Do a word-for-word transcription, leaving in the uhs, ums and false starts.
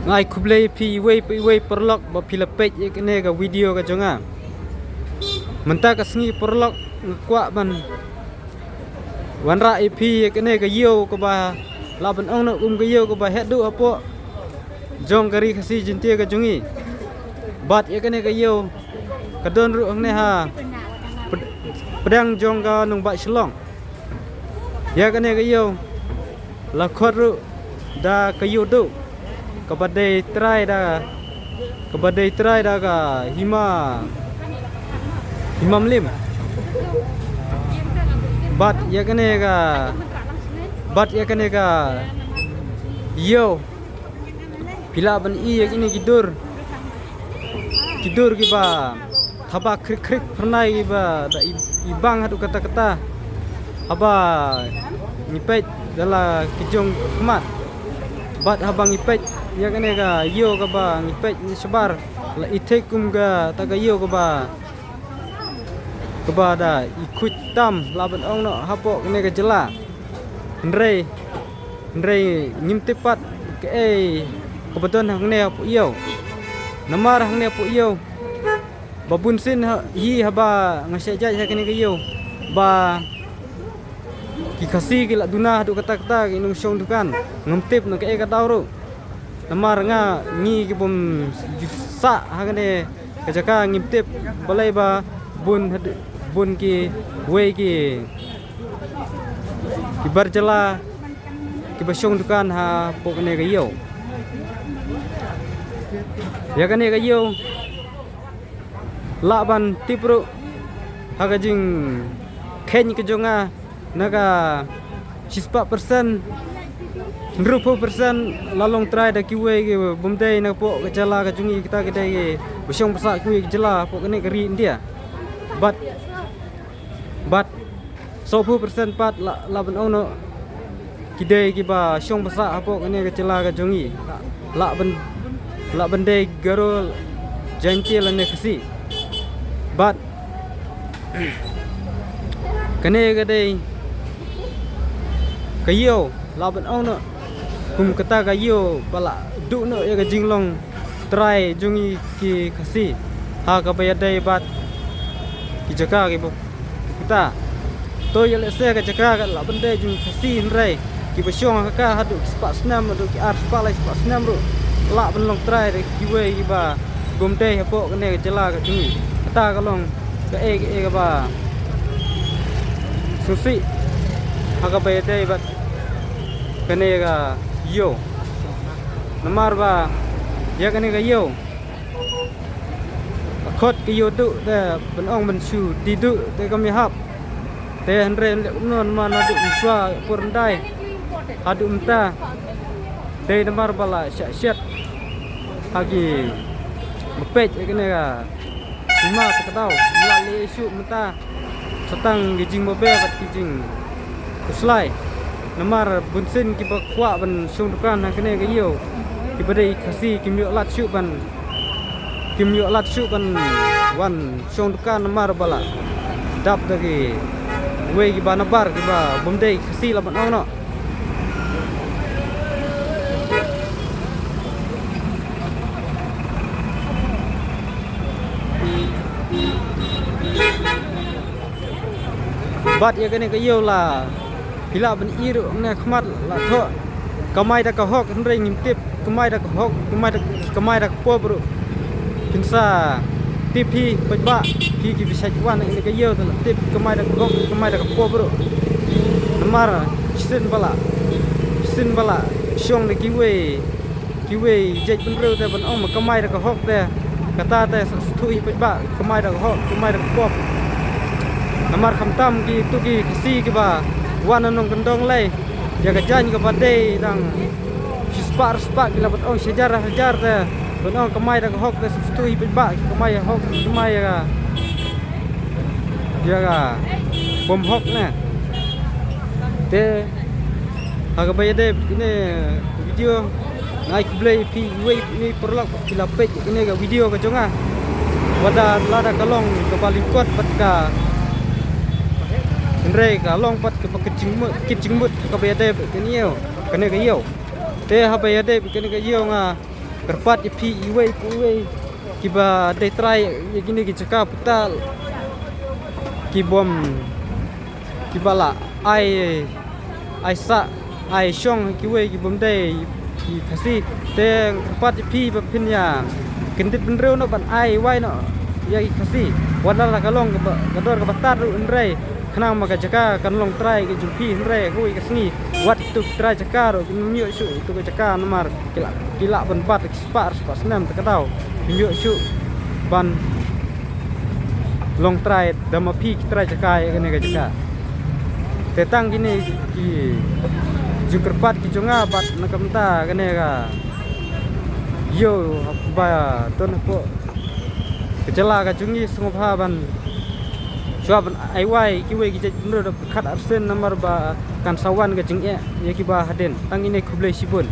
Nga ai khublei ïa phi iwei pa iwei paralok ba phi la peit ïa kane ka video ka jong nga. Mynta ka sngi paralok nga kwah ban wanrah ïa phi ïa kane ka ïew kaba lah ban ong noh kum ka ïew kaba heh duh hapoh jong ka Ri Khasi Jaiñtia ka jong ngi. Bad ïa kane ka ïew ka don ruh hangne ha pd-, pdeng jong ka nongbah Shillong. Ïa kane ka ïew la khot ruh da ka ïew duh kaba dei trai da, kaba dei trai da ka hima, hima mlim. Bad ïa kane ka, bad ïa kane ka ïew phi lah ban ïohi ïa kine ki dur, ki dur kiba thaba khrik khrik phyrnai kiba da i, i bang haduh katta katta. Haba ngi peit da la ki jong khmat bad haba ngi peit ïa kane ka ïew kaba ngi peit ne shabar la i thik kum kata ka ïew kaba, kaba da i khuid tam lah ban ong noh hapoh kane ka jylla. Hynrei, hynrei ngim tip pat kaei kaba don hangne hapoh ïew. Namar hangne hapoh ïew ba bun sien hi haba nga shah jait ha kane ka ïew ba ki Khasi ki la duna haduh katta katta ki nongshong dukan. Ngam tip na kaei ka daw ruh. Namar nga ngi ki bym ju sah ha kane ka jaka ngim tip balei ba bun haduh, bun kiwei ki, ki bar jylla kiba shong dukan hapoh kane ka ïew. Ïa kane ka ïew lah ban tip ruh ha ka jingkheiñ ka jong nga na ka shispah persen, hynriewphew persen la long trai da kiwei ki bym dei na poh ka jylla ka jong ngi, kita ki dei kiba shong ba sah kiwei ki jylla poh kane ka ri India. Bad, bad sawphew persen pat la, lah ban ong noh ki dei kiba shong ba sah hapoh kane ka jylla ka jong ngi. Lah ban, lah ban dei Garo, Jaiñtia lane Khasi. Bad kane ka dei ka ïew lah ban ong noh kum kata ka ïew ba la duh noh ïa ka jinglong trai jong ngi ki Khasi ha kaba ïadei bad ki jaka kiba puta. To ïa lehse ka jaka ka lah ban dei jong ki Khasi hynrei kiba shong ha ka haduh ki spah snem, haduh ki ar spah lai spah snem ruh lah ban long trai da kiwei kiba bym dei hapoh kane ka jylla ka jong ngi. Kata ka long kaei kaei kaba sngewsih ha kaba ïadei bad kane ka ïew. Namar ba ïa kane ka ïew ka khot ka ïew duh te ban ong ban shu die duh te kam ïahap. Te hynrei leh kumno namar naduh mynshuwa por ndai haduh mynta. Dei namar ba la shah shet ha ki ba peit ïa kane ka hima sa ka daw, la leh shuh mynta sa tang ki jingbabe bad ki jingkhuslai. Namar bun sien kiba kwah ban shong dukan ha kane ka ïew kiba dei Khasi kim ïoh lad shuh ban, kim ïoh lad shuh ban wan shong dukan namar ba la dap da kiwei kiba nabar kiba bym dei Khasi lah ban ong noh. Bad ïa kane ka ïew la phi lah ban i ruh hangne khmat la thoh kamai da ka hok, hynrei ngim tip kamai da ka hok, kamai da, kamai da ka pop ruh. Phin sa tip hi paidbah, phi kiba shait wan ha kane ka ïew te la tip kamai da ka hok, kamai da ka pop ruh. Namar shisien ba la, shisien ba la shong da kiwei, kiwei jait bynriew te ban ong ba kamai da ka hok te, kata te sa sngewthuh hi paidbah, kamai da ka hok, kamai da ka pop. Namar khamtam kitu ki Khasi kiba wan na nongkyndong lei ïa ka jaiñ kaba dei dang shispah arspah ki lah ban ong, shajar hajar te ban ong kamai da ka hok te, sngewthuh hi paidbah, kamai hok, kamai ïa ka, ïa ka bym hok ne. Te ha kaba ïadei bad kane ka video, nga ai khublei ïa phi iwei pa iwei paralok ba phi la peit ïa kane ka video ka jong nga. Wat la da ka long kaba lyngkot bad ka, hynrei ka long pat kaba kit jingmut, kit jingmut ha kaba ïadei bad kane ïew, kane ka ïew. Te haba ïadei bad kane ka ïew nga Kyrpad ïa phi iwei pa iwei kiba dei trai ïa kine ki jaka puta, ki bym, kiba la ai, ai sah, ai shong kiwei ki bym dei ki Khasi. Te kyrpad ïa phi ba phin ïa kyndit bynriew noh ban ai wai noh ïa ki Khasi. Wat la ka long kaba, ka dor kaba tad ruh hynrei khnang ma ka jaka kan long trai ka jong phi, hynrei kawei ka sngi wat tu ki trai jaka ruh kim ïoh shuh tu ka jaka namar ki lah, ki lah ban bat ki spah, spah snem te ka daw kim ïoh shuh ban long trai da ma phi ki trai jaka ïa kane ka jaka. Te tang kine ki jingkyrpad ki jong nga bad na ka bynta kane ka ïew ba don hapoh ka jylla ka jong ngi, sngewbha ban shuwa ban ai wai kiwei ki jait bynriew da pyrkhat arsien namar ba kan sa wan ka jingeh ïa kiba hadien. Tang kine, khublei shibun.